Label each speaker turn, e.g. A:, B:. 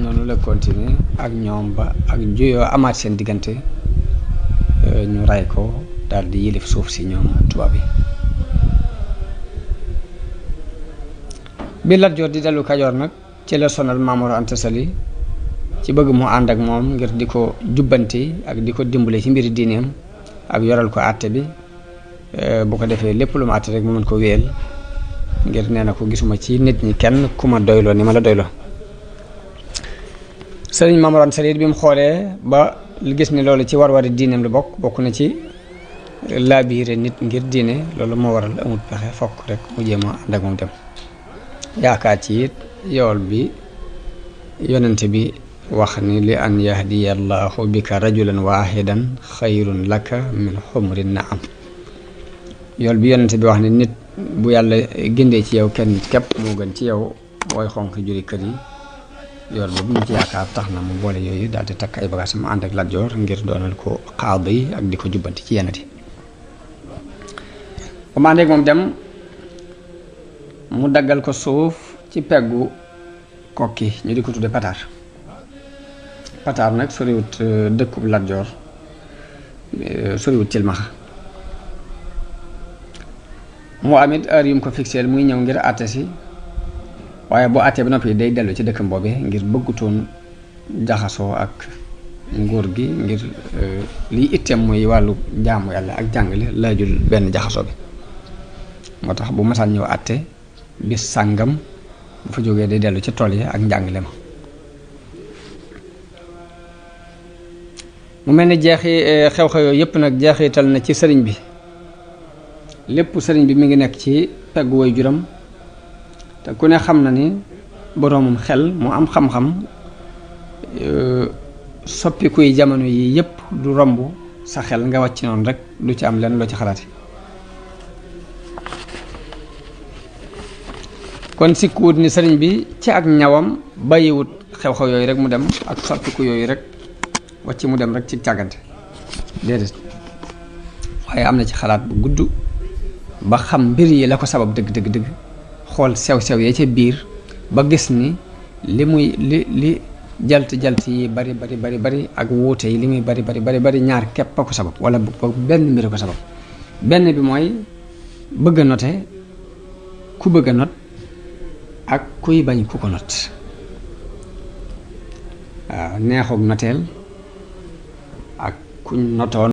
A: noonu la continuer ak ñoom ba ak juyoo amaat seen diggante ñu ray ko daal di yilif suuf si ñoom tubaab yi. bi Lat Joor di dellu Kajoor nag ci la sonal Maam Mor Anta Sali ci bëgg mu ànd ak moom ngir di ko jubbanti ak di ko dimbale ci mbiri diineem ak yoral ko àtte bi bu ko defee lépp lu ma àtte rek mu mën ko wéyal ngir nee na ko gisuma ci nit ñi kenn ku ma doyloo ni ma la doyloo. Sëriñ Maam Mor Anta Sali bi mu xoolee ba gis ni loolu ci war-wari diineem la bokk na ci laabiire nit ngir diine, loolu moo waral amut pexe fokk rek mu jéem a ànd ak moom dem. yaakaar ci it yool bi yonente bi wax ni li an yahdiya allahu bika rajulan wahidan xayrun laka min xumri naam. yool bi yonente bi wax ni nit bu yàlla gindee ci yow kenn nit képp moo gën ci yow booy xonq juri kër yi. yool boobu mu ci yaakaar tax na mu boole yooyu daal di takk ay bagages mu ànd ak Lat Joor ngir doonal ko xaaba yi ak di ko jubbanti ci yenn yi. bu ma àndeek moom dem mu daggal ko suuf ci peggu kokki ñu di ko tudde Pataar. Pataar nag soriwut dëkkub Lat Joor, soriwut Cilmaxa. moo amit heure yu mu ko fixeel muy ñëw ngir àtte si, waaye boo àttee ba noppi day dellu ci dëkkam boobee ngir bëggutoon jaxasoo ak nguur gi, ngir liy itteem muy wàllu jaamu yàlla ak jàngale laajul benn jaxasoo bi. moo tax bu masaan ñëw àtte bis sàngam bu fa jógee day dellu ci tool yi ak njàngale ma. mu mel ni xew-xew yooyu yëpp nag jeexital na ci sëriñ bi. lépp sëriñ bi mi ngi nekk ci peggu way juram, te ku ne xam na ni boroomum xel mu am xam-xam soppikuy jamono yi yëpp du romb sa xel nga wàcc noonu rek du ci am lenn loo ci xalaati. kon sikkuwut ni sëriñ bi ci ak ñawam bàyyiwut xew-xew yooyu rek mu dem ak soppiku yooyu rek wàcc mu dem rek ci càggante, déedéet. waaye am na ci xalaat bu gudd ba xam mbir yi la ko sabab dëgg xool sew-sew ya ca biir ba gis ni li jalt yi bari ak wuute yi li muy bari ñaar képp a ko sabab, wala benn mbir a ko sabab. benn bi mooy bëgg a note ku bëgg a not ak kuy bañ ku ko not. waaw neexoog noteel ak kuñ notoon